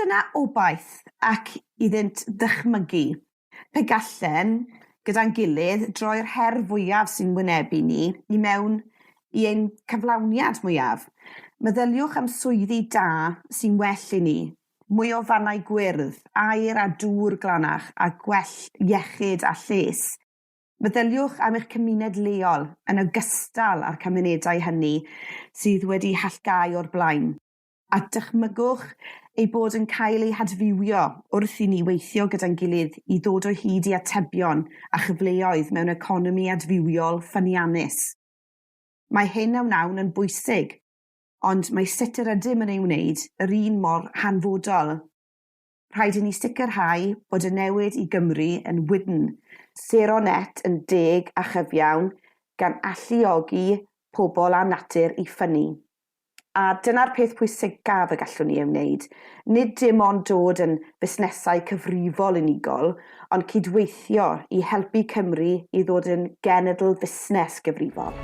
yna obaith ac iddynt ddychmygu pe gallen, gyda'n gilydd, droi'r her fwyaf sy'n wynebu ni i mewn i ein cyflawniad mwyaf. Meddyliwch am swyddi da sy'n well i ni, mwy o fannau gwyrdd, aer a dŵr glanach a gwell iechyd a lles. Meddyliwch am eich cymuned leol yn ogystal â'r cymunedau hynny sydd wedi hallgau o'r blaen, a dychmygwch eu bod yn cael eu hadfywio wrth i ni weithio gyda'n gilydd i ddod o hyd i atebion a chyfleoedd mewn economi adfywiol ffyniannus. Mae hyn a wnawn yn bwysig, ond mae sut yr ydym yn ei wneud yr un mor hanfodol. Rhaid i ni sicrhau bod y newid i Gymru yn wydn, sero net yn deg a chyfiawn, gan alluogi pobl a natur i ffynnu. A dyna'r peth pwysicaf y gallwn ni ei wneud. Nid dim ond dod yn fusnesau cyfrifol unigol, ond cydweithio i helpu Cymru i ddod yn genedl fusnes gyfrifol.